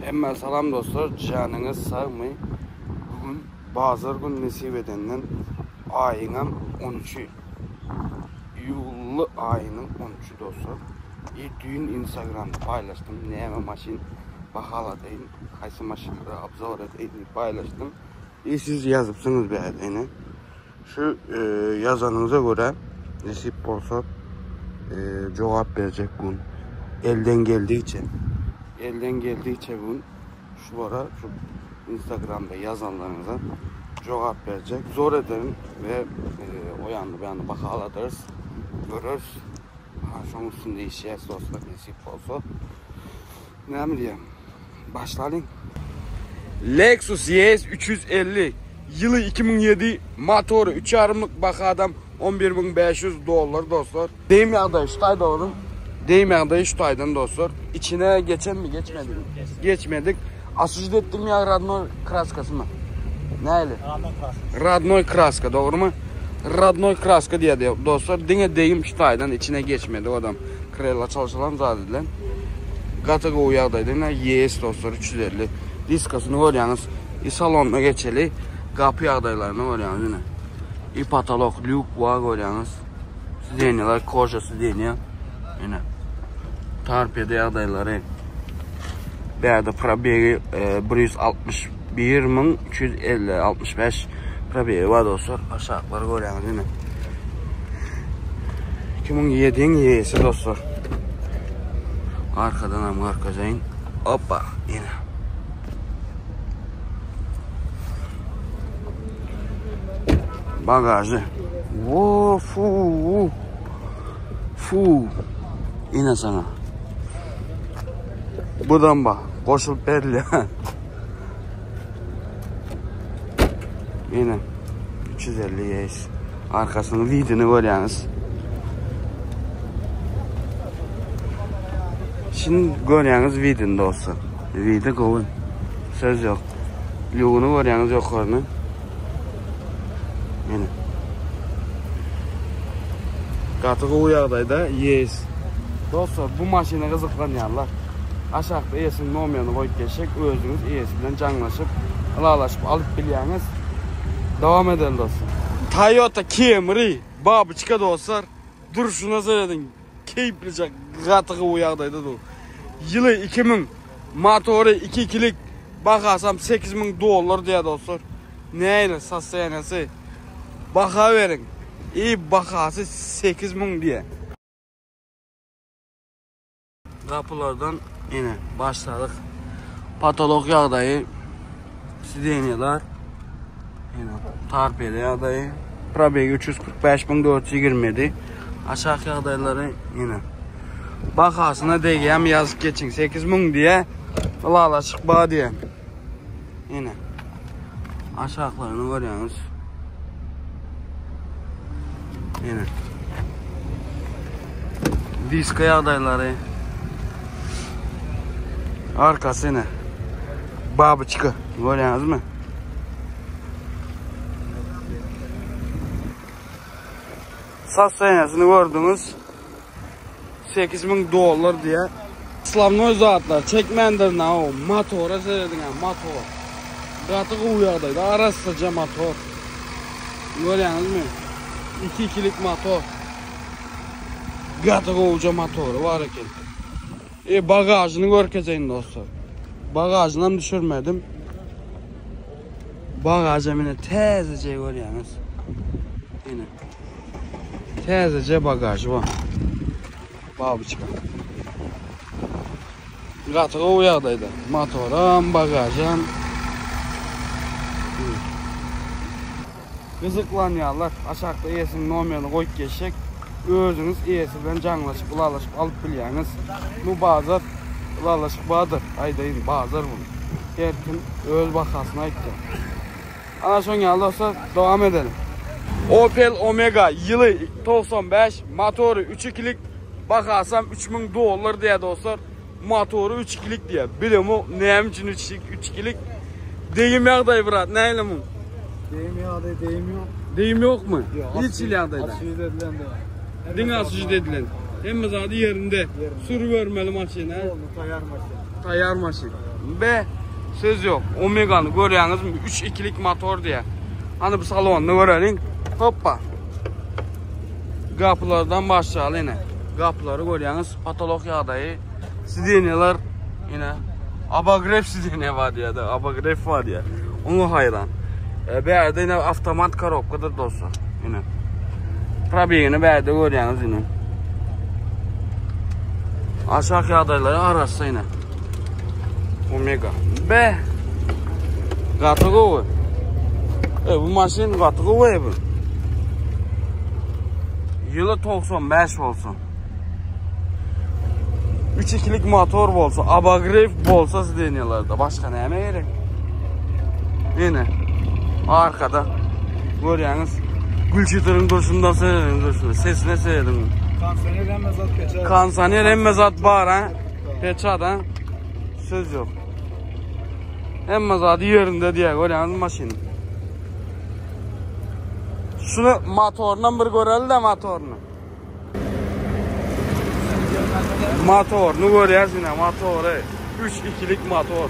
Hemmä salam dostlar janyňyz sagmy bu gün bazar gün nesip edenden aýyňam on üçi iýully aýynyň on üçi dostlar i düýn instagramda paýlaşdym näme maşyn bahaladaýyn haýsy maşynlara obzor edeýin diýip paýlaşdym i siz ýazypsyňyz bäde ine şu ýazanyňyza görä nesip bolsa jogap berjek gün elden geldigiçe elden geldigiçe gün şulara şu instagramda ýazanlaryňyza jogap berjek zor ederin we o ýanda bu ýanda bahaladyrys göreris ha şoň üstünde işleýäs dostlar nesip bolsa näme diýýän Başlalyň. Lexus ES 350 ýyly 2007 motory üç ýarymlyk bahadam 11500 dollar dostlar. Deyim ýagdaýy şu taýda oglum. Deyim ýagdaýy şu taýdan dostlar. Içine geçenmi geçmedik? Geçmedik. Asužit etdim ýa radnoý kraskasymy? Näli? Radnoý kraska. Radnoý kraska dogrymy? Radnoý kraska diýýär dostlar. Diňe deyim şu taýdan içine geçmedi odam. Krella çalşylan zat edilen. Gaty gowy ýagdaýda ine YS dostlar 350. Diskasyny görýäňiz. I salonyna geçeli. Gapy ýagdaýlaryny görýäňiz ine. I patolok lýuk bar görýäňiz. Sidenýalar koja sidenýa. Ine. Torpeda ýagdaýlary. Bärde probegi 161 350 65 probegi bar dostlar. Aşaklary görýäňiz ine. 2007-iň ýesi dostlar. Arkadan hem görkezeýin. Hoppa, ine. Bagajy. Wo, fu. Fu. Ine sana. Budan bak. Goşulyp berilýär. Ine. 350 yes. Arkasynyň widini görýäňiz. Şimdi görýäňiz widini dostlar. Widi gowy. Söz ýok. Lýugyny görýäňiz ýokaryny. Ine. Gaty gowy ýagdaýda yes. Dostlar, bu maşyna gyzyklanýanlar aşakda eýesiniň nomerini goýup geçjek, özüňiz eýesi bilen jaňlaşyp, ylalaşyp alyp bilýäňiz. Dowam edeli dostlar. Toyota Camry babyçka dostlar. Durşuna serediň. Keýplije gaty gowy ýagdaýda dur. Ýyly 2000, motory 2 ikilik, bahasam 8000 dollar diýýär dostlar. Nähili sostoýaniýasy? Baha beriň. I bahasy 8000 diýýär. Gapylardan ine başladyk. Patolog ýagdaýy, sidenýalar. Ine torpeda ýagdaýy. Probegi 345427. Aşak ýagdaýlary ine. Bahasyna degýämi ýazyp geçiň. 8000 diýä. Ylalaşyk bar diýä. Ine. Aşaklaryny görýäňiz. Ine. Diska ýagdaýlary. Arkasy ine. Babyçka. Görýäňizmi? Sostoýaniýasyny gördüňiz. 8000 dollar diýä. Slavnoý zatlar çekmändir na o motora serediň ha motor. Gaty gowy ýagdaýda arassaja motor. Görýäňizmi? 2 ikilik motor. Gaty gowuja motory bar eken. E bagažyny görkezeýin dostlar. Bagažyny hem düşürmedim. Bagaža mine täzeje görýäňiz. Ine. Täzeje bagažy bar. Babyçka. Gaty gowy ýagdaýda. Motoram, bagažam. Gyzyklanýarlar. Aşakda eýesiniň nomerini goýup geçjek. Özüňiz eýesi bilen jaňlaşyp, ylalaşyp alyp bilýäňiz. Bu bazar ylalaşyk bardyr. Aýdaýyn, bazar bu. Her kim öz bahasyny aýtýar. Ana şoň ýaly dostlar, dowam edelim. Opel Omega ýyly 95, motory 3 ikilik, bahasam 3000 dollar diýýär dostlar. Motory 3 ikilik diýýär. Bilemok näme üçin 3 3 ikilik. Degim ýagdaýy brat, näle muň? Degim ýagdaýy degim ýok. Degim ýokmy? Hiç hili ýagdaýda. Açyk edilen de. Diňe açyk edilen. Hemme zady ýerinde. Sürübermeli maşyn, ha? Polny taýýar maşyn. Taýýar maşyn. Be, söz ýok. Omegany görýäňizmi? 3-2-lik motor diýýär. Hany bu salonyny göreliň. Hoppa. Gapylardan başlaly ine. Gapylary görýäňiz, patolok ýagdaýy. Sidenýalar ine. Abogref sidenýa bar diýýär-de, abogref bar diýýär. Oňa haýran. E, bärde ine avtomat korobkadyr dostlar. Ine. Probegini bärde görýäňiz ine. Aşak ýagdaýlary arassa ine. Omega. Be. Gaty gowy. E, bu maşyn gaty gowy bu. Ýyly 95 bolsun. 3-2'lik motor bolsa, abogref bolsa sidenýalarda başga näme gerek? Ine. Arkada görýäňiz. Gülçeteriň durşunda seredin durşunda, sesine seredin. Kondisioner hemme zat peçat. Kondisioner hemme zat bar ha. Peçat ha. Söz yok. Hemme zat yerinde diýe görýäňiz maşyny. Şunu motorundan bir göreli de motoruny. Motoruny görýäs ine motory. 3-2'lik motor.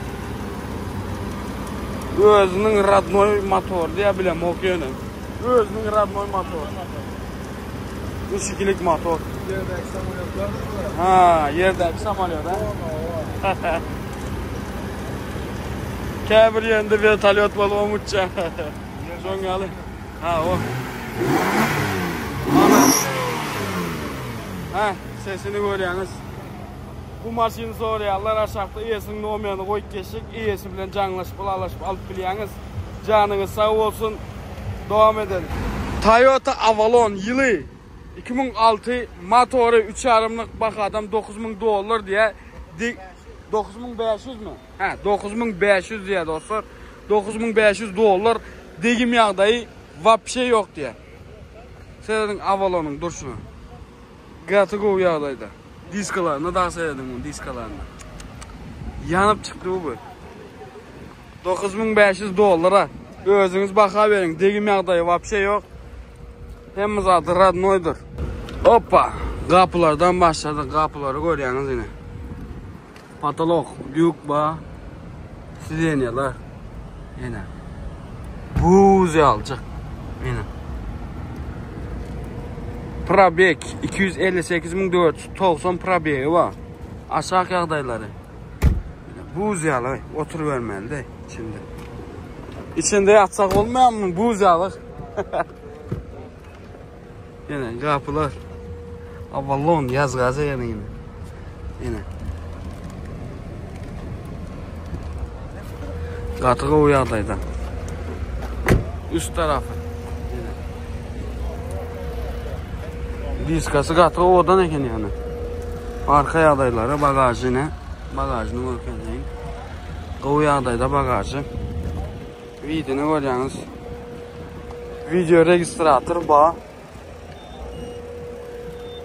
Özüniň radnoý motory diýe bilemok ýöne. Özüniň radnoý motory. 3-2'lik motor. Ýerdäki samolyotlar da Ha, ýerdäki samolyot ha. Käbir ýerinde vertolyot bolup oňutça. Şoň ýaly. Ha, o. Ana. Ha, sesini görýäňiz. Bu maşyny soraýanlar aşakda eýesiniň nomerini goýup geçjek, eýesi bilen jaňlaşyp, ylalaşyp alyp bilýäňiz. Janyňyz sag bolsun. Dowam edelim. Toyota Avalon ýyly 2006 motory 3 ýarymlyk bahadan 9000 dollar diýä. 9500 mi? Hä, 9500 diýä dostlar. 9500 dollar degim ýagdaýy wapşe ýok diýä. Serediň Avalonyň durşuna. Gaty gowy ýagdaýda. Diskalaryna dagy serediň muň diskalaryna. Ýanyp çykdy bu. 9500 dollara. Özüňiz baha beriň. Degim ýagdaýy wapşe ýok. Hemme zady radnoýdyr. Hoppa! Gapylardan başladyk. Gapylary görýäňiz ine. Patolok, dýuk ba. Sidenýalar. Ine. Buz ýalyjyk. Ine. Probeg 258490 probegi bar. Aşak ýagdaýlary. Buz ýaly oturybermeli-de içinde. Içinde ýatsak bolmaýarmy buz ýaly? Ýene gapylar. Avalon ýazgazy ýene ýene. Ýene. Gaty gowy ýagdaýda. Üst tarapy. Ýene. Diskasy gaty owadan eken ýöne. Arka ýagdaýlary, bagažy ne? Bagažyny görkezeyim. Gowy ýagdaýda bagažy. Widini görýäňiz. Video registrator ba.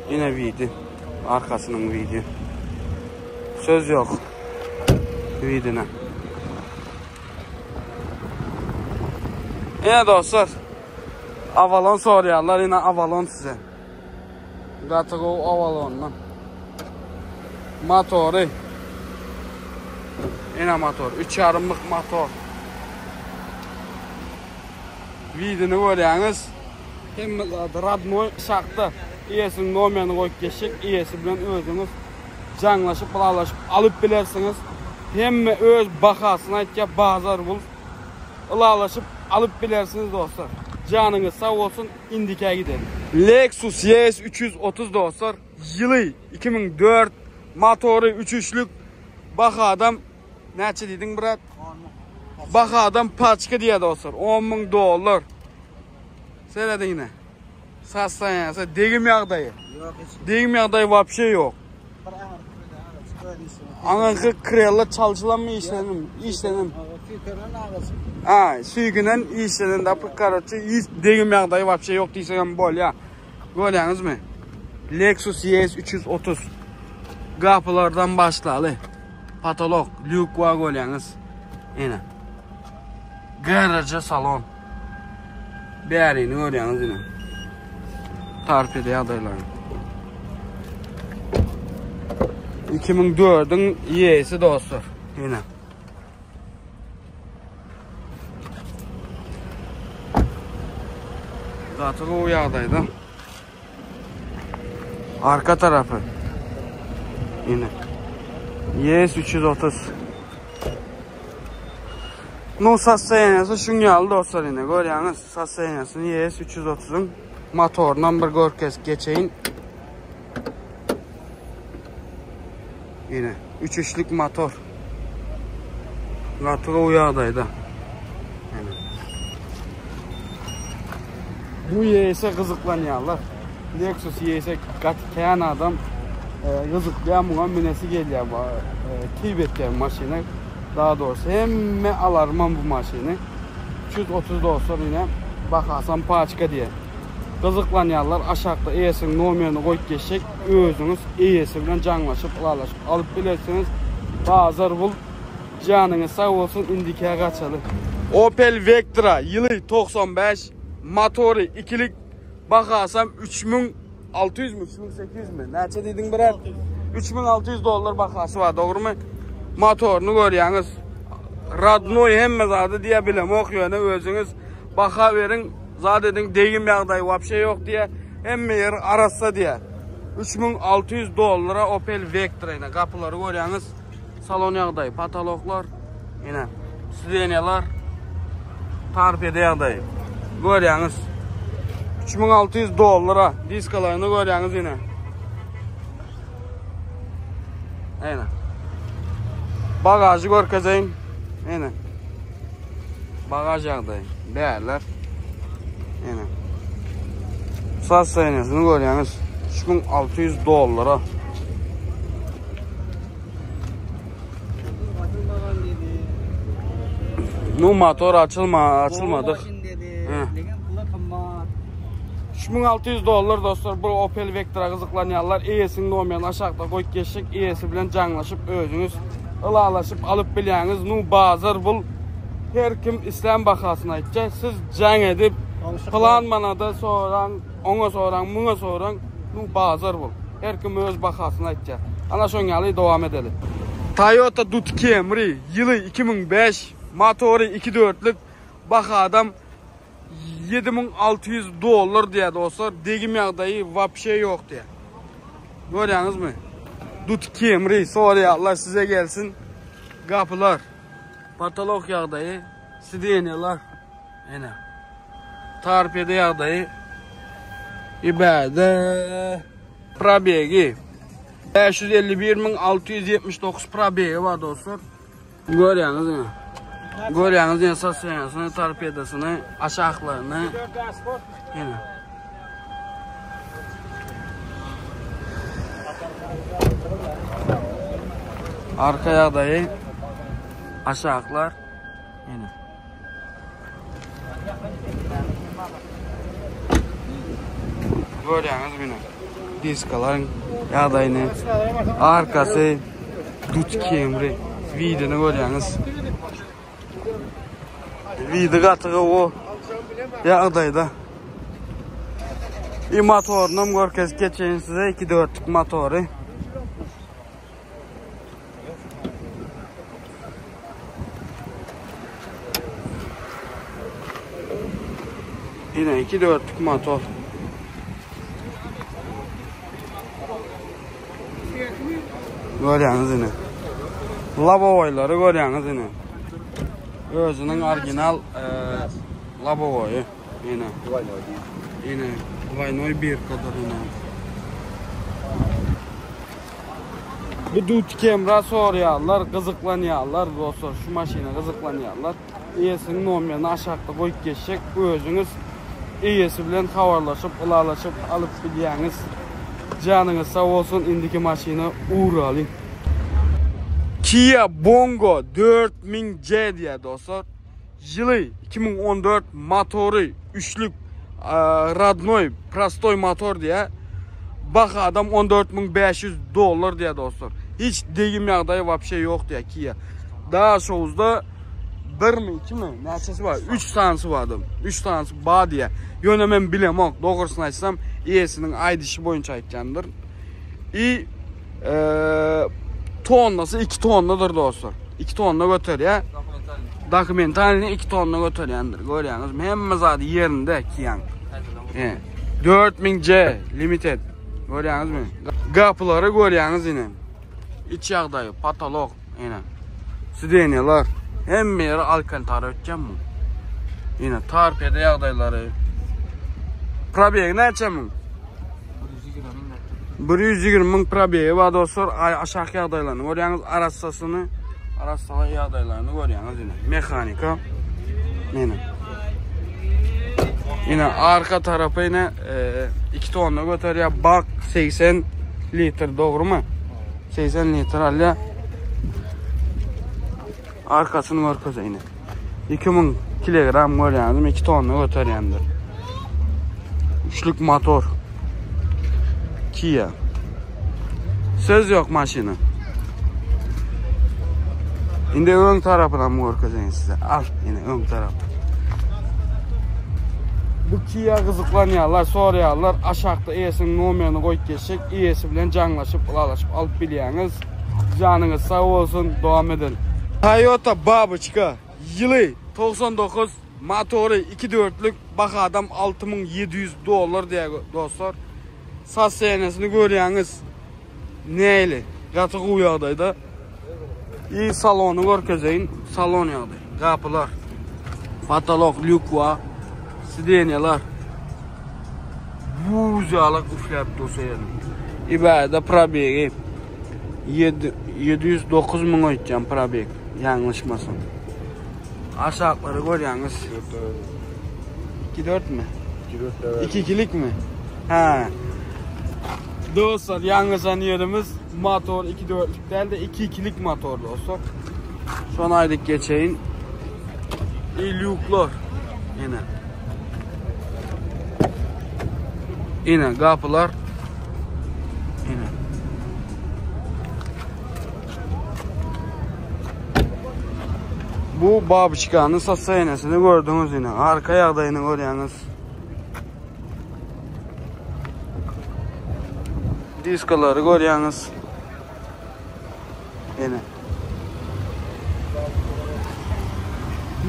Yine vidi. Arkasynyň vidi. Söz yok. Vidine. Yine dostlar. Avalon soraýarlar. Yine Avalon size. Gaty gowy Avalondan. Motory. Ine motor. 3 ýarymlyk motor. Widini görýäňiz. Hemme zady radnoý şahta. Eýesiniň nomerini goýup geçjek. Eýesi bilen özüňiz jaňlaşyp, ylalaşyp alyp bilersiňiz. Hemme öz bahasyny aýtýar, bazar bul. Ylalaşyp alyp bilersiňiz dostlar. Janyňyz sag bolsun, indikä gidelim. Lexus ES 330 dostlar, ýyly 2004, motory 3 üçlük, bahadam näçe diýdiň brat? Bahadan paçka diýýär dostlar. 10 müň dollar. Serediň ine. Sastanýasa degim ýagdaýy. Ýok hiç. Degim ýagdaýy wapşe ýok. Bir aňyrky bir agaç öz işini. Aňyrky krella çalşylanmy işlenim? Işlenim. Süýkenen agaç. Ha, süýkenen işlenen da karoçe hiç degim ýagdaýy wapşe ýok diýsek hem bolýar. Görýäňizmi? Lexus ES 330. Gapylardan başlaly. Patolok, lýuk bar görýäňiz. Ene. Garaja salon. Bärini görýäňiz ine. Tarp edýär ýagdaýlaryny. 2004-iň Y'si dostlar. Ine. Gaty gowy ýagdaýda. Arka tarapy. Ine. YS 330. Nu sostoýaniýasy şuň ýaly dostlar ine görýäňiz sostoýaniýasyny YS 330-yň motoryndan bir görkezip geçeýin. Ine, üç üçlük motor. Gaty gowy ýagdaýda. Ine. Bu YS gyzyklanýarlar. Lexus YS gaty kän adam e, gyzykýar muňa minesi gelýär. E, Keyif etýär maşyny. Daha doğrusu hemme alarman bu maşyny. 330 dostlar ine bakasam paçka diye. Gyzyklanýanlar aşakda eýesiniň nomerini goýup geçjek, özüňiz eýesi bilen jaňlaşyp, ylalaşyp alyp bilersiňiz. Bazar bul. Janyňyz sag bolsun, indikä gaçaly. Opel Vectra ýyly 95, motory ikilik, bahasam 3600 mi, 3800 mi? Näçe diýdiň birer? 3600 dollar bahasy bar, dogrymy? Motoryny görýäňiz. Radnoý hemme zady diýe bilemok, ýöne özüňiz baha beriň. Zat ediň degim ýagdaýy wapşe ýok diýä. Hemme ýeri arassa diýä. 3600 dollara Opel Vectra ine gapylary görýäňiz. Salon ýagdaýy, patoloklar, ine sidenýalar, torpeda ýagdaýy. Görýäňiz. 3600 dollara diskalaryny görýäňiz ine. Ine. Bagajy görkezeýin. Ine. Bagaj ýagdaýy. Bärler. Ine. Sostoýaniýasyny görýäňiz. 3600 dollara. Nu motor açylma, açylmadyk. 3600 dollar dostlar bu Opel Vectra gyzyklanýanlar eýesiniň nomerini aşakda goýup geçjek eýesi bilen jaňlaşyp özüňiz ylalaşyp alyp bilýäňiz nu bazar bul her kim islän bahasyny aýtýar siz jaň edip plan manada soraň oňa soraň muňa soraň nu bazar bul her kim öz bahasyny aýtýar ana şoň ýaly dowam edeli. Toyota Dut Camry ýyly 2005 motory 2 dörtlük bahadam 7600 dollar diýýär dostlar. Degim ýagdaýy wapşe ýok diýýär. Görýäňizmi? Dut Camry soraýarlar size gelsin. Gapylar. Patolok ýagdaýy, sidenýalar. Ene. Torpeda ýagdaýy. Ibäde probegi 551679 probegi bar dostlar. Görýäňiz ine. Görýäňiz ine sostoýaniýasyny, torpedosyny, aşaklaryny. Ine. Arka ýagdaýy aşaklar. Ine. Görýäňiz mine. Diskalaryň ýagdaýyny. Arkasy Dut Camry. Widini görýäňiz. Widi gaty gowy ýagdaýda. I motorynam görkezip geçeýin size 2.4-lük motory. Yine 2 dörtlük motor. Görýäňiz ine. Labowoýlary görýäňiz ine. Özüniň original e, labowoýy ine. Ine, dwaýnoý birkadyr ine. Bu Dut Camry soraýarlar, gyzyklanýarlar dostlar, şu maşyna gyzyklanýarlar. Eýesiniň nomerini aşakda goýup geçjek, özüňiz eýesi bilen habarlaşyp, ylalaşyp alyp bilýäňiz. Janyňyz sag bolsun, indiki maşyna ugralyň. Kia Bongo 4000C diýýär dostlar. Ýyly 2014 motory üçlük radnoý prostoý motor diýýär. Bahadam 14500 dollar diýýär dostlar. Hiç degim ýagdaýy wapşe ýok diýýär Kia. Daşoguzda birmi, ikimi, näçesi bar? 3 sanysy bardy. 3 sanysy bar diýýär. Ýöne men bilemok, dogrusyny aýtsam, eýesiniň aýdyşy boýunça aýtýandyr. I e, Tonnasy 2 tonnadyr dostlar. 2 tonna göterýär. Dokumentalny 2 tonna göterýändir. Görýäňizmi? Hemme zady ýerinde Kiaň. He. 4000C limited. Görýäňizmi? Gapylary görýäňiz ine. Iç ýagdaýy, patolog ine. Sidenýalar. Hemme ýeri alkantara ötýän bu. Ine torpeda ýagdaýlary. Probegi näçe müň? 120 müň probegi bar dostlar. Ay aşak ýagdaýlaryny görýäňiz, arassasyny, arassaly ýagdaýlaryny görýäňiz ine. Mehanika. Ine. Ine arka tarapy ine 2 tonna göterýär. Bak 80 litr dogrumy? 80 litr alýar. Arkasyny görkeze ine. 2000 kilogram görýäňizmi? 2 tonna göterýändir. Üçlük motor. Kia. Söz yok maşyna. Indi öň tarapynam görkezeýin size. Al, ine öň tarap. Bu Kia gyzyklanýarlar, soraýarlar. Aşakda eýesiniň nomerini goýup geçjek. Eýesi bilen jaňlaşyp, ylalaşyp alyp bilýäňiz. Janyňyz sag bolsun, dowam edin. Toyota Baboçka ýyly 99 motory 2 dörtlük bahadam 6700 dollar diýýär dostlar. Sostoýaniýasyny görýäňiz. Näli? Gaty gowy ýagdaýda. I salony görkezeýin. Salon ýagdaý. Gapylar. Potolok, lýuk bar. Sidenýalar. Buz ýalak üfläp dursa ýeri. Ibada probegi 709 müň öýtýän probeg. Ýalňyşmasam. Aşaklary görýäňiz. 2-4 mi? 2-4 2-2-likmi? Hä. Dostlar, ýalňyşan ýerimiz motor 2-4-lük däl-de 2-2-lik motor dostlar. Şony aýdyp geçeýin. Lýuklar. Ine. Ine gapylar. Ine. Bu babuçkanyň sostoýaniýasyny gördüňiz ine. Arka ýagdaýyny görýäňiz. Diskalary görýäňiz. Ine.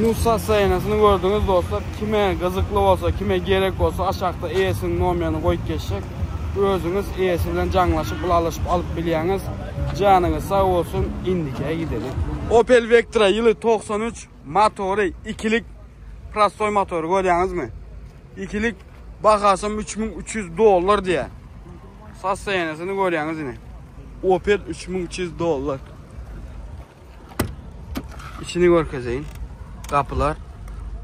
Nusa saýanasyny gördüňiz dostlar. Kime gyzykly bolsa, kime gerek bolsa aşakda eýesiniň nomerini goýup geçjek. Özüňiz eýesi bilen jaňlaşyp, ylalaşyp alyp bilýäňiz. Janyňyz sag bolsun. Indikä gideli. Opel Vectra ýyly 93 motory ikilik prostoý motory görýäňizmi? Ikilik bahasam 3300 dollar diýýär. Sostoýaniýasyny görýäňiz ine. Opel 3300 dollar. İçini görkezeýin. Gapylar,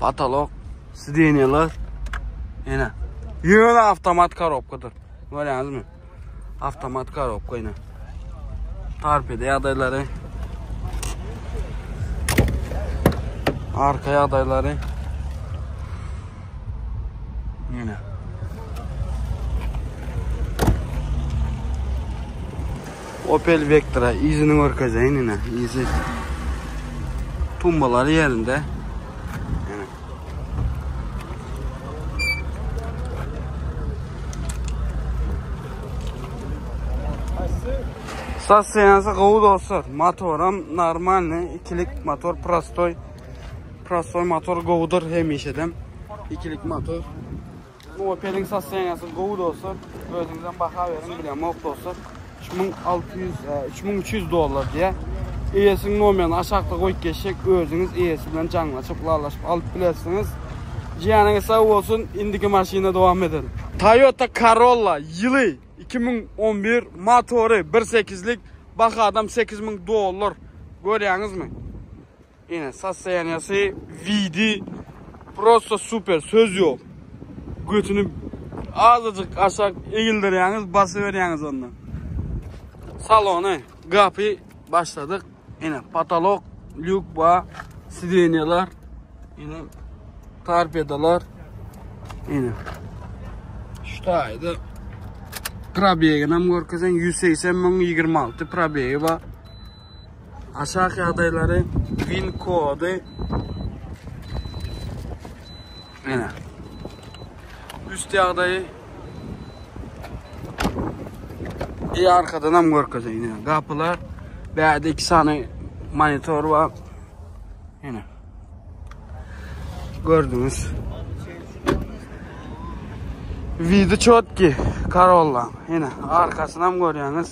patolok, sidenýalar. Ine. Ýöne avtomat korobkadyr. Görýäňizmi? Avtomat korobka ine. Torpeda ýagdaýlary. Arka ýagdaýlary. Ine. Opel Vectra izini görkezeýin ine, izi. Tumbalary ýerinde. Ine. Sostoýansa gowy dostlar. Motoram normalny, ikilik motor prostoý. Prostoý motor gowudyr hemişeden. Ikilik motor. Bu Opel'in sostoýanýasy gowy dostlar. Özüňizem baha beriň bilemok dostlar. 3600, 3300 dollar diýä. Eýesiniň nomerini aşakda goýup geçjek. Özüňiz eýesi bilen jaňlaşyp, ylalaşyp alyp bilersiňiz. Janyňyz sag bolsun. Indiki maşyna dowam edelim. Toyota Corolla ýyly 2011 motory 1.8-lik bahadam 8000 dollar. Görýäňizmi? Ine sostoýaniýasy widi prosto super söz ýok. Götüni azajyk aşak egildirýäňiz basyberýäňiz onda. Salony gapy başladyk. Ine patolok lýuk bar, sidenýalar, ine torpedolar. Ine. Şu taýda probegini hem görkezen 180 müň 26 probegi bar. Aşak ýagdaýlary win kody Ine. Üst ýagdaýy İyi arkadan hem görkezeýin. Gapylar. Bärde 2 sany monitor bar. Ine. Gördüňiz. Vidi çotki Corolla. Ine arkasyny hem görýäňiz.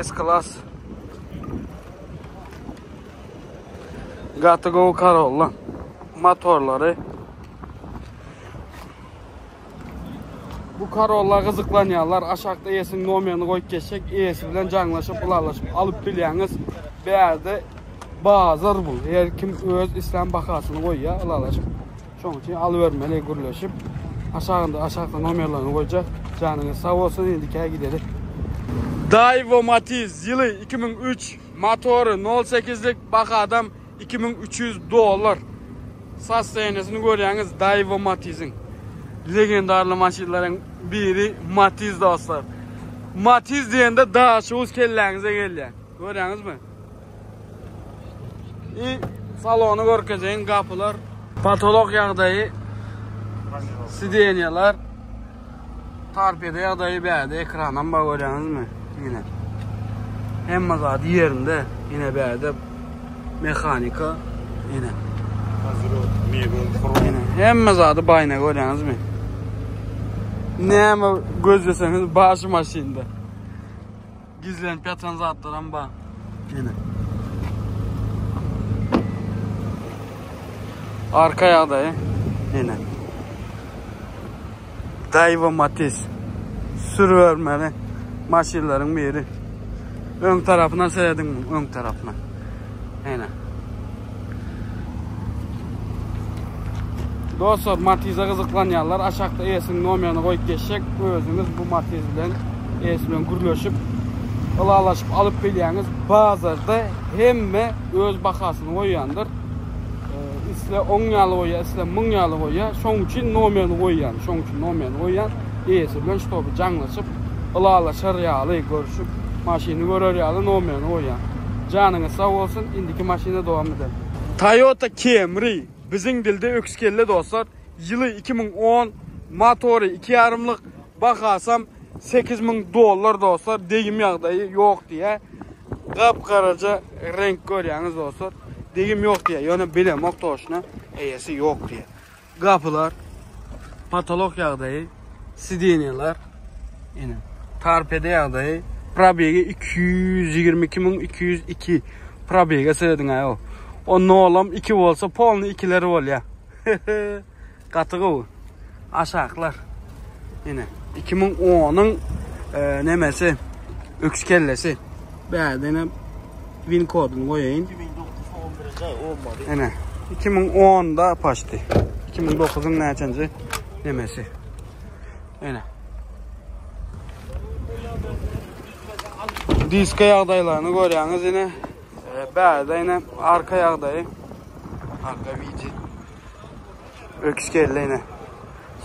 S-Class. Gaty gowy Corolla. Motorlary. Bu Corolla gyzyklanýanlar aşakda eýesiniň nomerini goýup geçjek, eýesi bilen jaňlaşyp, ylalaşyp alyp bilýäňiz. Bärde bazar bu. Her kim öz islän bahasyny goýýar, ylalaşyp. Şonuň üçin alybermeli gürleşip. Aşagynda aşakda nomerlerini goýjak. Janyňyz sag bolsun, indikä gideli. Daiwo Matiz ýyly 2003, motory 0.8-lik, bahadam 2300 dollar. Sostoýaniýesini görýäňiz Daiwa Matiziň. Legendarly maşynlaryň biri Matiz dostlar. Matiz diýende daşoguz kelläňize gelýär. Görýäňizmi? I salony görkezeýin gapylar. Patolok ýagdaýy. Sideniýalar. Torpeda ýagdaýy bärde ekranam bar görýäňizmi? Ine. Hemme zat ýerinde. Ine bärde mehanika. Ine. Ine. Hemme zady baýna görýäňizmi? Näme gözleseňiz bar şu maşynda. Gizlenip ýatan zatlaram bar. Ine. Arka ýagdaýy. Ine. Daiwa Matiz. Sürübermeli maşynlaryň biri. Öň tarapyna serediň, öň tarapyna. Ine. Dostlar, Matize gyzyklanýanlar aşakda eýesiniň nomerini goýup geçjek. Özüňiz bu Matiz bilen eýesi bilen gürleşip, ylalaşyp alyp bilýäňiz. Bazarda hemme öz bahasyny goýýandyr. Isle on ýaly goýýar, isle 1000 ýaly goýýar. Şoň üçin nomerini goýýan. Şoň üçin nomerini goýýan. Eýesi bilen ştoby jaňlaşyp, ylalaşar ýaly görüşip, maşyny görer ýaly nomerini goýýan. Janyňyz sag bolsun, indiki maşyna dowam edelim. Toyota Camry biziň dilde öküz kelle dostlar. Ýyly 2010, motory 2 ýarymlyk, bahasam 8000 dollar dostlar. Degim ýagdaýy ýok diýä. Gap-garaja reňk görýäňiz dostlar. Degim ýok diýä, ýöne bilemok toşna, eýesi ýok diýä. Gapylar, patolok ýagdaýy, sidenýalar, ine, torpeda ýagdaýy, probegi 222202 probege serediň aý o. O nolam 2 bolsa polny ikiler bolýa. Gaty gowy. Aşaklar. Ine, 2010-yň e, nemesi, öküz kellesi. Bärde ine win koduny goýaýyn. 2009 11. ay olmadı. Ine, 2010-da paçdy. 2009-yň näçenji nemesi. Ine. Diska ýagdaýlaryny görýäňiz ine. E, bärde ine arka ýagdaýy. Arka wiji. Öküz kelle ine.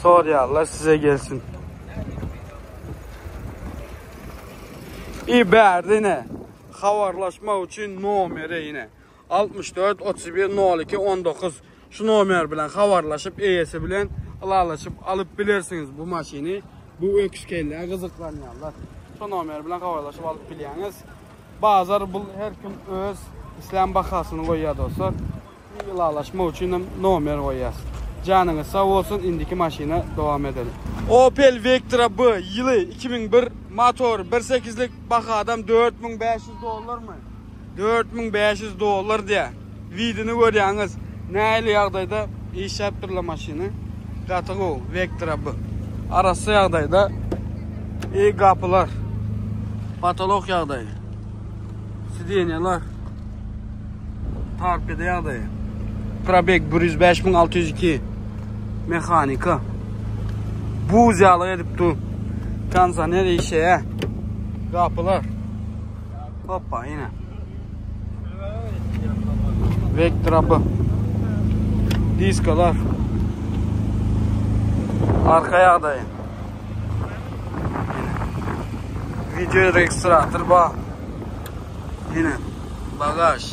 Sorýarlar size gelsin. I bärde ine habarlaşmak üçin nomeri ine 64 31 02 19 şu nomer bilen habarlaşyp eýesi bilen ylalaşyp alyp bilersiňiz bu maşyny. Bu öküz kelle gyzyklanýarlar. Şu nomer bilen habarlaşyp alyp bilýäňiz. Bazar bu her kim öz islän bahasyny goýýar dostlar. Ylalaşmak üçin hem nomer goýýas. Janyňyz sag bolsun, indiki maşyna dowam edeli. Opel Vectra B ýyly 2001 motor 1.8-lik bahadam 4500 dollarmy? 4500 dollar diýä. Widini görýäňiz. Nähili ýagdaýda işläp durla maşyny. Gaty gowy Vectra B. Arassa ýagdaýda. E gapylar. Patolok ýagdaýy. Sidenýalar. Torpeda ýagdaýy. Probeg 105602. Mehanika. Buz ýaly edip dur. Kondisioner işeýär. Gapylar. Hoppa ine. Vectra B. Diskalar. Arka ýagdaýy. Video registrator bar. Ine bagaj.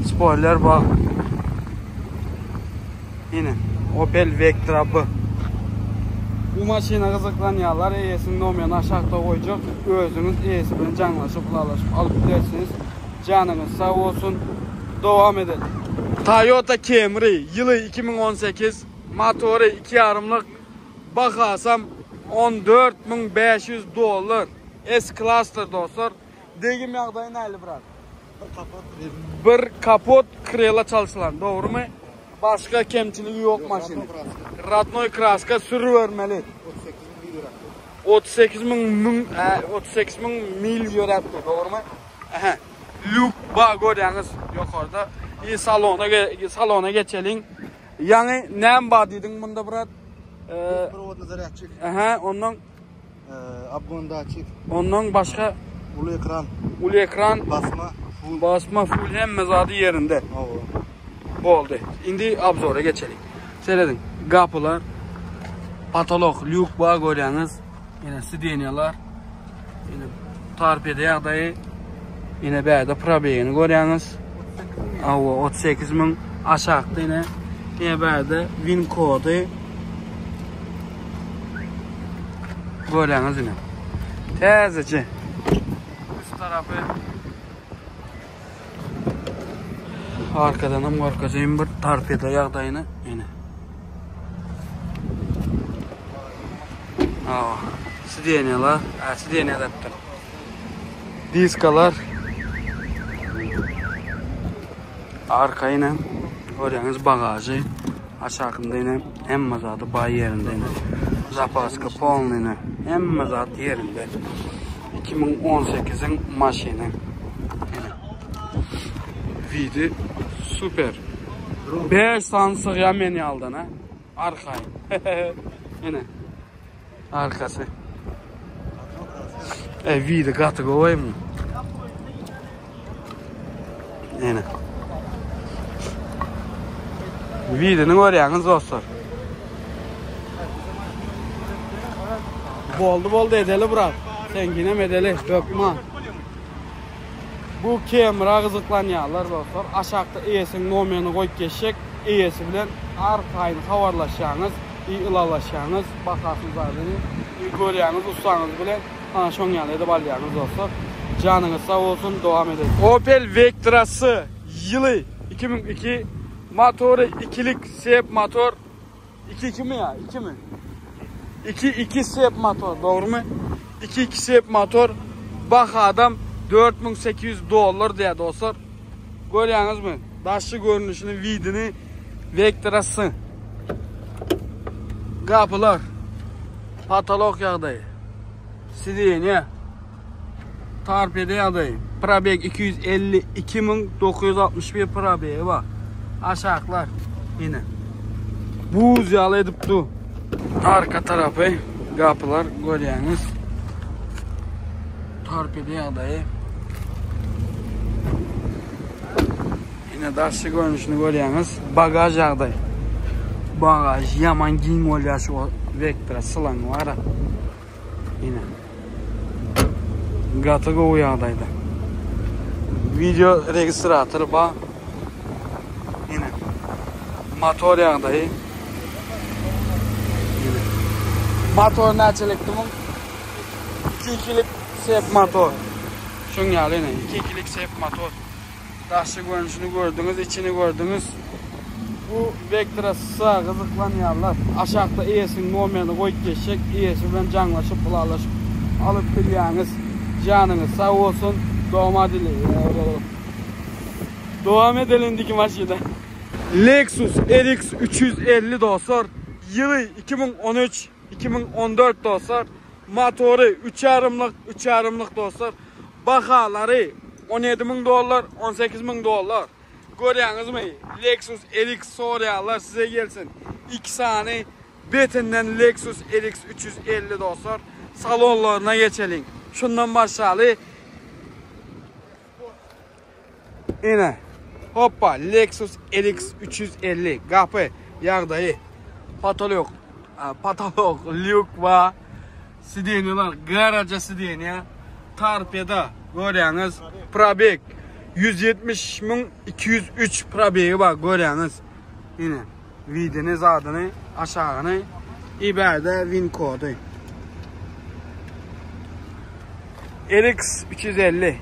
Spoiler bar. Ine Opel Vectra B. Bu maşyna gyzyklanýanlar eýesiniň nomerini aşakda goýjak. Özüňiz eýesi bilen jaňlaşyp, ylalaşyp alyp bilersiňiz. Janyňyz sag bolsun. Dowam edelim. Toyota Camry ýyly 2018, motory 2 ýarymlyk, bahasam 14500 dollar. S klasdyr dostlar. Degim ýagdaýy nähili brat? Bir kapot, bir kapot krela çalşylan, dogrymy? Başga kemçiligi ýok maşynyň. Radnoý kraska sürübermeli. 38 müň müň, 38 müň mil ýöräpdir, dogrymy? Aha. Lýuk ba görýäňiz ýokarda. I salona salona geçeliň. Ýaňy näme bar diýdiň munda brat? Prowodny zarýadçik. Aha, ondan Abgon datçik. Ondan başga uly ekran. Uly ekran. Basma full. Basma full hemme zady ýerinde. Hawa. Boldy. Indi obzora geçelik. Serediň. Gapylar. Patolok, lýuk bar görýäňiz. Ýene sidenýalar. Ýene torpeda ýagdaýy. Ýene bärde probegini görýäňiz. Hawa, 38 müň aşakda ýene. Ýene bärde win kody. Görýäňiz ine. Täzeje. Üst tarapy Arkadan hem görkezeyim bir torpeda ýagdaýyny. Ine. Aa, sidenýalar, a sidenýa däpdir. Diskalar. Arka ine görýäňiz bagažy. Aşakynda ine hemme zady baý ýerinde ine. Zapaska polny ine. Hemme zat ýerinde. 2018-iň maşyny. Ine. Vidi super. 5 sany sygýar men ýaldan ha. Arkaýyn. Ine. Arkasy. E, vidi gaty gowy mu? Ene. Vidini görýäňiz dostlar. Boldy boldy edeli brat. Seňkinem edeli hökman. Bu kemra gyzyklanýarlar dostlar. Aşakda eýesiniň nomerini goýup geçjek. Eýesi bilen arkaýyn habarlaşýaňyz, i ylalaşýaňyz, bahasyny zadyny i görýäňiz ussaňyz bilen. Ana şoň ýaly edip alýaňyz dostlar. Janyňyz sag bolsun, dowam edelim. Opel Vectra S ýyly 2002 motory ikilik sep motor. 2 2 mi ya? 2 mi? 2 2 sep motor, dogrymy? 2 2 sep motor. Bahadam 4800 dollar diýär dostlar. Görýäňizmi? Daşky görnüşini, widini Vectra S. Gapylar. Patolok ýagdaýy. Sidenýe. Torpeda ýagdaýy. Probeg 252961 probegi bar. Aşaklar. Ine. Buz ýaly edip du. Arka tarapy gapylar görýäňiz. Torpeda ýagdaýy. Ine daşky görnüşini görýäňiz. Bagaž ýagdaý. Bagaž ýaman giň bolýar şu Vectra sylan bar. Ine. Gaty gowy ýagdaýda. Video registrator bar. Ine. Motor ýagdaýy. Ine. Motor näçelikdi muň? 2-2-lik sep motor. Şuň ýaly ine, 2-2-lik sep motor. Daşy görnüşini gördüňiz, içini gördüňiz. Bu Vectra S gyzyklanýanlar aşakda eýesiniň nomerini goýup geçjek, eýesi bilen jaňlaşyp, ylalaşyp alyp bilýäňiz. Janyňyz sag bolsun. Dowam edeli. Dowam edeli indiki maşyna. Lexus RX 350 dostlar. Ýyly 2013, 2014 dostlar. Motory üç ýarymlyk, üç ýarymlyk dostlar. Bahalary 17 müň dollar, 18 müň dollar. Görýäňizmi? Lexus RX soraýanlar size gelsin. Iki sany betinden Lexus RX 350 dostlar. Salonlaryna geçeliň. Şundan başlaly. Ine. Hoppa, Lexus RX 350 gapy ýagdaýy. Patolok, patolok, lýuk bar. Sidenýalar, garaja sidenýa. Torpeda görýäňiz. Probeg 170203 probegi bar görýäňiz. Ine, widini, zadyny, aşagyny. Iberde win kody. RX 350.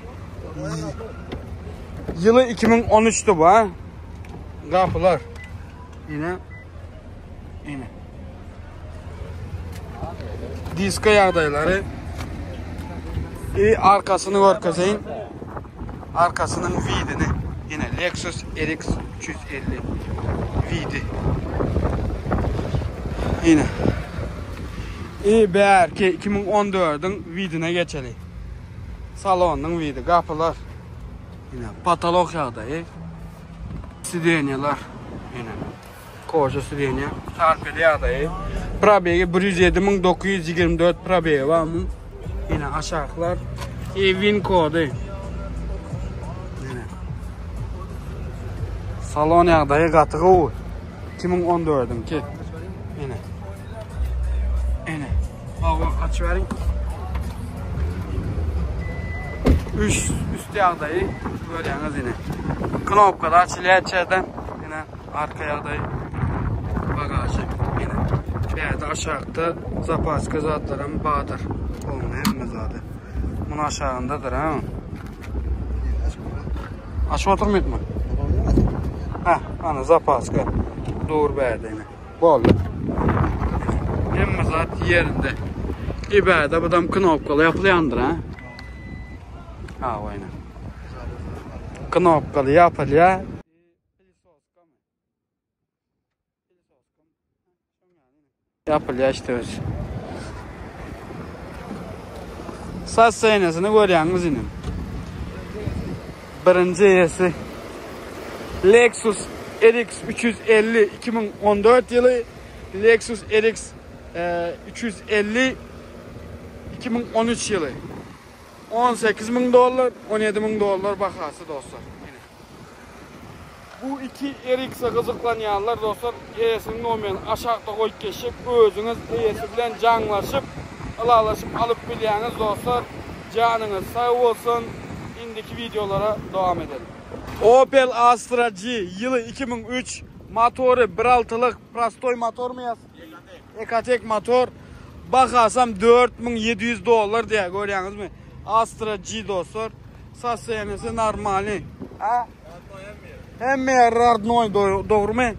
Ýyly 2013-di bu ha. Gapylar. Ine. Ine. Diska ýagdaýlary. I arkasyny görkezeýin. Arkasynyň widini. Ine Lexus RX 350 widi. Ine. I bärki 2014-iň widine geçeli. Salonyň widi, gapylar. Ine patolog ýagdaýy. Sidenýalar. Ine. Koja sidenýa. Tarpeli ýagdaýy. Probegi 107924 probegi bar muň. Ine aşaklar. I win kody. Ine. Salon ýagdaýy gaty gowy. 2014-iňki. Ine. Ine. Hawa, aç beriň. Üç üst ýagdaýy görýäňiz ine. Knopkada açylýar içerden. Ine arka ýagdaý bagažy ine. Bärde aşakda zapaska zatlaram bardyr. Onuň hemme zady. Muny aşagyndadyr ha. Açyp oturmaýykmy? Ha, ana zapaska. Dur bärde ine. Boldy. Hemme zat ýerinde. Ibäde budam knopkaly ýapylýandyr ha. Ha, oýna. Knopkaly ýapylýar. Ýapylýar işte öz. Saz senesini görýäňiz indi. Birinji eýesi Lexus RX 350 2014 ýyly, Lexus RX 350 2013 ýyly. 18 müň dollar, 17 müň dollar bahasy dostlar. Bu iki RX-e gyzyklanýanlar dostlar, eýesiniň nomerini aşakda goýup geçjek, özüňiz eýesi bilen jaňlaşyp, ylalaşyp alyp bilýäňiz dostlar. Janyňyz sag bolsun. Indiki wideolara dowam edelim. Opel Astra G ýyly 2003, motory bir altylyk, prostoý motormy ýa? Ecotec motor. Bahasam 4700 dollar diýýär, görýäňizmi? Astra G dostlar. Sostoýaniýasy normalny. Ha? Hemme ýeri rodnoý dogrumy?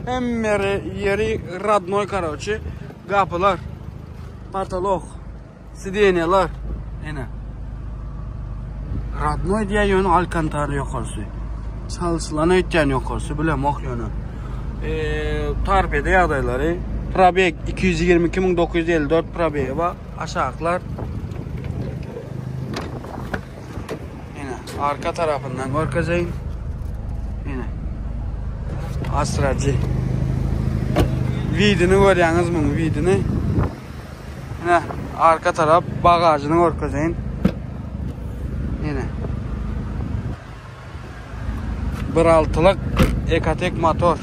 Hemme ýeri rodnoý karoçi. Gapylar. Patolok. Sidenýalar. Ene. Rodnoý diýýär ýöne alkantara ýokarsy. Çalşylan öýtýän ýokarsy bilemok ýöne. Eee, torpeda ýagdaýlary. Probeg 222954 probegi bar. Aşaklar. Ine, arka tarapyndan görkezeýin. Ine. Astra G. Widini görýäňiz muň widini. Ine, arka tarap bagajyny görkezeýin. Ine. 1.6-lyk Ecotec motor.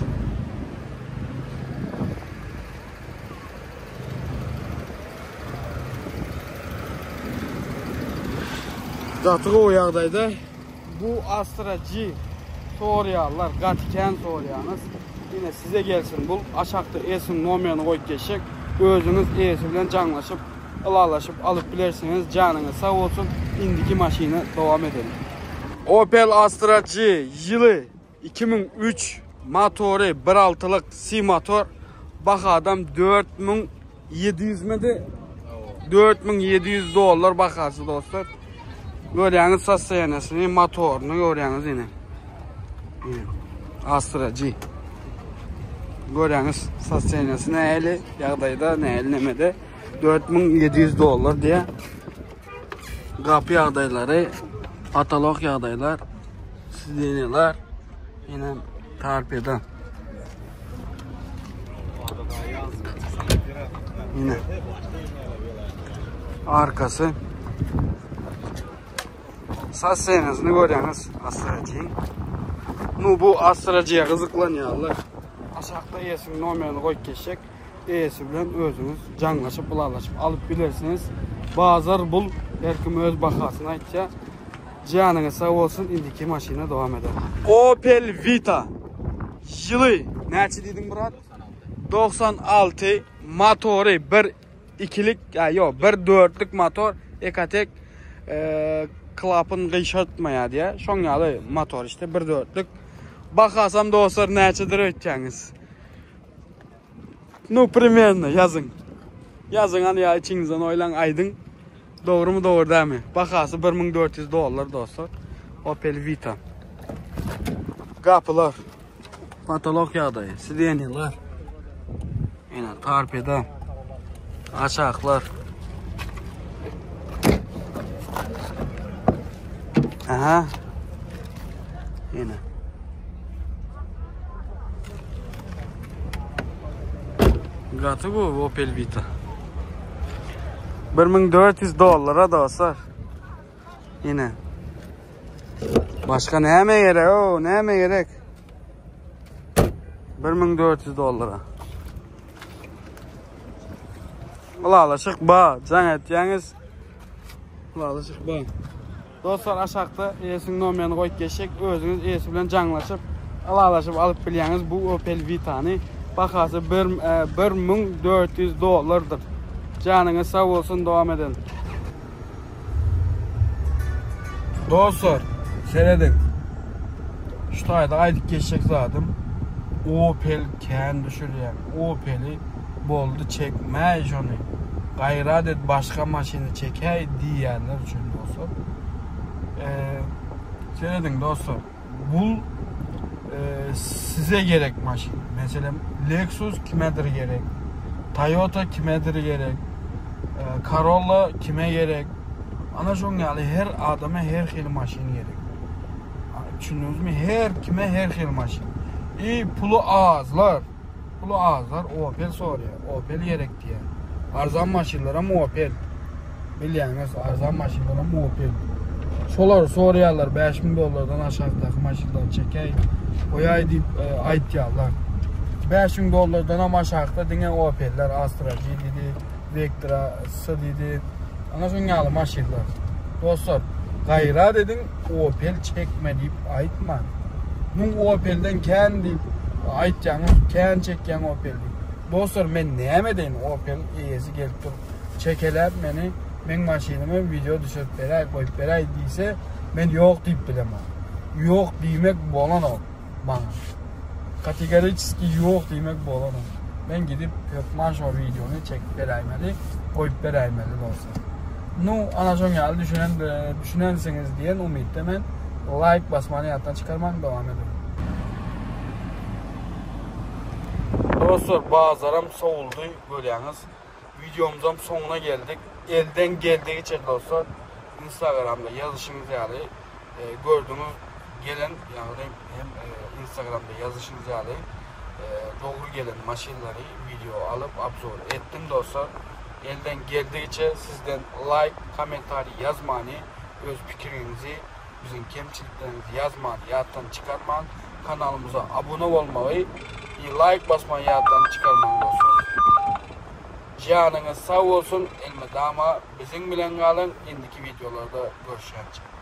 Gaty gowy ýagdaýda. Bu Astra G soraýarlar, gaty kän soraýaňyz. Ine size gelsin bul. Aşakda eýesiniň nomerini goýup geçjek. Özüňiz eýesi bilen jaňlaşyp, ylalaşyp alyp bilersiňiz. Janyňyz sag bolsun. Indiki maşyna dowam edelim. Opel Astra G ýyly 2003 motory bir altylyk C motor bahadam 4700 midi 4700 dollar bahasy dostlar. Görýäňiz sostoýaniýasyny, motoryny görýäňiz ine. Astra G. Görýäňiz sostoýaniýasy nähili ýagdaýda, nähili nemede 4700 dollar diýä. Gapy ýagdaýlary, patolog ýagdaýlar. Sidenýalar ýene torpeda. Ýene arkasy. Sassenesini görýäňiz Astra-G. Nu bu Astra-G gyzyklanýarlar. Aşakda eýesiniň nomerini goýup geçjek. Eýesi bilen özüňiz jaňlaşyp, ylalaşyp alyp bilersiňiz. Bazar bul, her kim öz bahasyny aýtýar. Janyňyz sag bolsun, indiki maşyna dowam edelim. Opel Vita. Ýyly näçe diýdiň brat? 96. Motory bir ikilik, ýa ýok, bir dörtlük motor, Ecotec e, klapyn gyşartmaýar diýä. Şoň ýaly motor işte bir dörtlük. Bakasam dostlar näçedir öýtýäňiz? Nu primerno ýazyň. Ýazyň hany ýa içiňizden oýlaň aýdyň. Dogrumy dogry dälmi? Bahasy 1400 dollar dostlar. Opel Vita. Gapylar. Patolog ýagdaýy. Sidenýalar. Ýene torpeda. Aşaklar. Aha. Ýene. Gaty bu Opel Vita. 1400 dollara dostlar. Yine. Başka näme gerek o? Näme gerek? 1400 dollara. Ylalaşyk ba, jaň etýäňiz. Ylalaşyk ba. Dostlar aşakda eýesiniň nomerini goýup geçjek. Özüňiz eýesi bilen jaňlaşyp, ylalaşyp alyp bilýäňiz bu Opel Vitany. Bahasy 1400 dollardyr. Janyňyz sag bolsun, dowam edin. Dostlar, serediň. Şu taýda aýdyp geçjek zadym Opel kän düşürýär. Opeli boldy çekmäý şony. Gaýrat et başga maşyny çekäý diýýänler üçin dostlar. Eee serediň dostlar. Bul e, size gerek maşyn. Meselem Lexus kimedir gerek? Toyota kimedir gerek? E, Corolla kime gerek? Ana şoň ýaly her adama her hili maşyn gerek. Düşündüňizmi? Her kime her hili maşyn. I puly azlar. Puly azlar Opel sorýar. Opel gerek diýýär. Arzan maşynlaram Opel. Bilýäňiz, arzan maşynlaram Opel. Şolar sorýarlar 5000 dollardan aşakdaky maşynlary çekäý, goýaý diýip e, aýtýarlar. 5000 dollardan hem aşakda diňe Opeller, Astra G diýdi, Vectra S diýdi. Ana şoň ýaly maşynlar. Dostlar, gaýrat ediň, Opel çekme diýip aýtmaň. Muň Opelden kän diýip aýtýaňyz, kän çekýäň Opel diýip. Dostlar, men näme edeýin? Opel eýesi gelip dur, çekeläp meni, meň maşynymy wideo düşürip beräý, goýup beräý diýse, men ýok diýip bilemok. Ýok diýmek bolanok maňa. Kategoriçeski ýok diýmek bolanok. Men gidip hökman şo wideony çekip beräýmeli, goýup beräýmeli dostlar. Nu, ana şoň ýaly düşünen düşünensiňiz diýen umytda men like basmany ýatdan çykarmaň, dowam ediň. Dostlar, bazaram sowuldy, görýäňiz. Wideomyzam soňuna geldik. Elden geldigiçe dostlar, Instagramda ýazyşyňyz ýaly e, gördüňiz gelen, ýagny hem e, Instagramda ýazyşyňyz ýaly e, dogry gelen maşynlary wideo alyp obzor etdim dostlar. Elden geldigiçe sizden like, kommentariý ýazmany, öz pikiriňizi, biziň kemçiliklerimizi ýazmany ýatdan çykarman, kanalymyza abone bolmagy, like basmany ýatdan çykarmaň dostlar. Janyňyz sag bolsun, elmydama biziň bilen galyň, indiki wideolarda görüşýänçä.